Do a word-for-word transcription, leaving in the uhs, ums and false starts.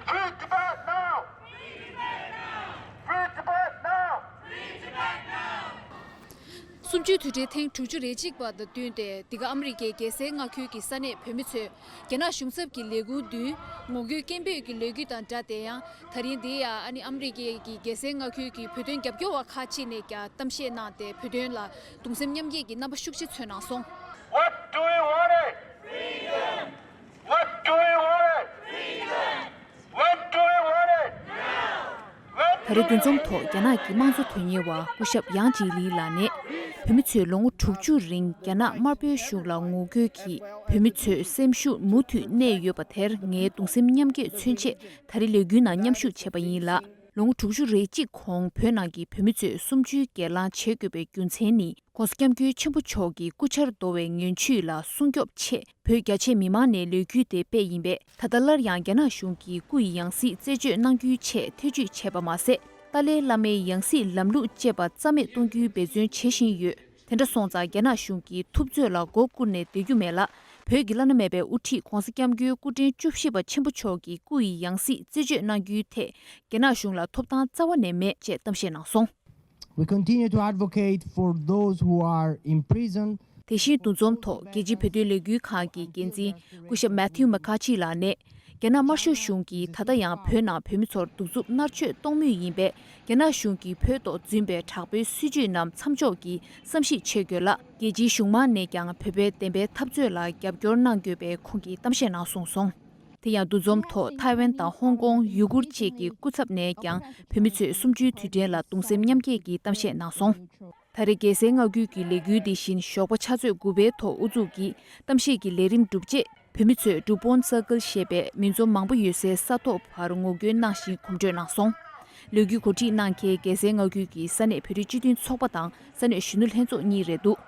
Free Tibet now! Free Tibet now! གསུམ་བཅུའི་དུས་དྲན་ཐེངས་དྲུག་ཅུ་རེ་གཅིག་པ་དང་བསྟུན་ཏེ། འདི་ག་ཨ་མི་རི་ཀའི་རྒྱལ་སའི་མངའ་ཁུལ་གྱི་ས་གནས་བོད་མི་ཚོས་རྒྱ་ནག་གཞུང་ཚབ་ཀྱི་ལས་ཁུངས་མདུན་ངོ་རྒོལ་སྐད་འབོད་ཀྱི་ལས་འགུལ་དང་སྦྲགས་ཏེ། ཡང་ད་རིང་འདི་ཡང་ཨ་ནི་ཨ་མི་རི་ཀའི་གི་རྒྱལ་སའི་མངའ་ཁུལ་གྱི་བོད་དོན་རྒྱབ་སྐྱོར་བ་ཁག་ཅིག་ནས་ཀྱང་གཏམ་བཤད་གནང་སྟེ། བོད་དོན་ལ་གདུང་སེམས་མཉམ་སྐྱེད་ཀྱི་རྣམ་པ་ཤུགས་ཆེ་མཚོན་གནང་སོང་། What do we want it? What do we want it? When do we want it? When ད་རེས་འདུ་འཛོམས་ཐོག་རྒྱ་ནག་གི་དམངས་གཙོ་དོན་གཉེར་བ་སྐུ་ཞབས་ཡང་ཅི་ལི་ལགས་ནས། བོད་མི་ཚོས་ལོ་ངོ་དྲུག་ཅུ་རིང་རྒྱ་ནག་དམར་པོའི་གཞུང་ལ་ངོ་རྒོལ་གྱིས་བོད་མི་ཚོའི་སེམས་ཤུགས་མུ་མཐུད་གནས་ཡོད་པ་དེར་ངའི་གདུང་སེམས་མཉམ་སྐྱེད་མཚོན་ཆེད་ད་རེས་ལས་འགུལ་ནང་མཉམ་ཞུགས་བྱས་པ་ཡིན་ལ། ལོ་ངོ་དྲུག་ཅུ་རེ་གཅིག་གོང་བོད་ནང་གི་བོད་མི་ཚོས་གསུམ་བཅུའི་སྒེར་ལངས་བྱེད་དགོས་པའི་རྒྱུ་མཚན་ནི། ྋགོང་ས་ྋསྐྱབས་མགོན་ཆེན་པོ་མཆོག་གི་སྐུ་ཆར་བདོ་བའི་ངན་བྱུས་ལ་སྲུང་སྐྱོབ་ཆེད། བོད་རྒྱ་ཆེ་མི་མང་ནས་ལས་འགུལ་དེ་སྤེལ་ཡིན་པས། ད་ལྟ་སླར་ཡང་རྒྱ་ནག་གཞུང་གི་སྐུ་ཡི་ཡང་སྲིད་རྩད་གཅོད་གནང་རྒྱུའི་ཆེད་ཐེ་བྱུས་བྱས་པ་མ་ཟད། ཏཱ་ལའི་བླ་མའི་ཡང་སྲིད་ལམ་ལུགས་བཅས་པ་རྩ་མེད་གཏོང་རྒྱུའི་འབད་བརྩོན་བྱེད་བཞིན་ཡོད། དེ་འདྲ་སོང་ཙང་རྒྱ་ནག་གཞུང་གིས་ཐུབ་ཚོད་ལ་མགོ་བཀུར་ནས་སྡོད་རྒྱུ་མེད་ལ། བོད་ཀྱི་བླ་ན་མེད་པའི་དབུ་ཁྲིད་ྋགོང་ས་ྋསྐྱབས་མགོན་སྐུ་ཕྲེང་བཅུ་བཞི་པ་ཆེན་པོ་མཆོག་གི་སྐུ་ཡི་ཡང་སྲིད་རྩད་གཅོད་གནང་རྒྱུའི་ཐད་རྒྱ་ནག་གཞུང་ལ་ཐོབ་ཐང་རྩ་བ་ནས་མེད་ཅེས་གཏམ་བཤད་གནང་སོང་། We continue to advocate for those who are in prison. དེ་བཞིན་འདུ་འཛོམས་ཐོག་རྒྱལ་སྤྱིའི་བོད་དོན་ལས་འགུལ་ཁང་གི་འགན་འཛིན་སྐུ་ཞབས་མེ་ཐིའུ་མེ་ཁ་ཆི་ལགས་ནས། རྒྱ་ནག་དམར་ཤོག་གཞུང་གིས་ད་ལྟ་ཡང་བོད་ནང་བོད་མི་ཚོར་གདུག་རྩུབ་མནར་གཅོད་གཏོང་མུས་ཡིན་པས། རྒྱ་ནག་གཞུང་གིས་བོད་ཐོག་འཛིན་པའི་དྲག་པོའི་སྲིད་བྱུས་རྣམས་མཚམས་འཇོག་གིས་བསམ་གཞིག་བྱེད་དགོས་ལ། རྒྱལ་སྤྱིའི་གཞུང་མང་ནས་ཀྱང་བོད་པའི་བདེན་པའི་འཐབ་རྩོད་ལ་རྒྱབ་སྐྱོར་གནང་དགོས་པའི་ཁོང་གིས་གཏམ་བཤད་གནང་གསུངས་སོང་། དེ་ཡང་འདུ་འཛོམས་ཐོག་ཐའེ་ཝན་དང་ཧོང་ཀོང་ཡུ་གུར་བཅས་ཀྱི་སྐུ་ཚབ་ནས་ཀྱང་བོད་མི་ཚོས་གསུམ་བཅུའི་དུས་དྲན་ལ་གདུང་སེམས་མཉམ་སྐྱེད་ཀྱི་གཏམ་བཤད་གནང་སོང་། ད་རེས་རྒྱལ་སའི་མངའ་ཁུལ་གྱི་ལས་འགུལ་འདི་བཞིན་ཞོགས་པ་ཕྱག་ཚོད་དགུ་པའི་ཐོག་དབུ་འཛུགས་ཀྱིས་གཏམ་བཤད་ཀྱི་ལས་རིམ་གྲུབ་རྗེས། བོད་མི་ཚོས་ཌུ་པོན་སར་ཀལ་ཞེས་པའི་མི་འཛོམས་མང་པོ་ཡོད་སའི་ས་ཐོག་བར་ངོ་རྒོལ་གནང་ཞིང་གོམ་བགྲོད་གནང་སོང་། ལས་འགུལ་གོ་སྒྲིག་གནང་མཁན་རྒྱལ་སའི་མངའ་ཁུལ་གྱི་ས་གནས་བོད་རིགས་སྤྱི་མཐུན་ཚོགས་པ་དང་ས་གནས་གཞོན་ནུ་ལྷན་ཚོགས་གཉིས་རེད་འདུག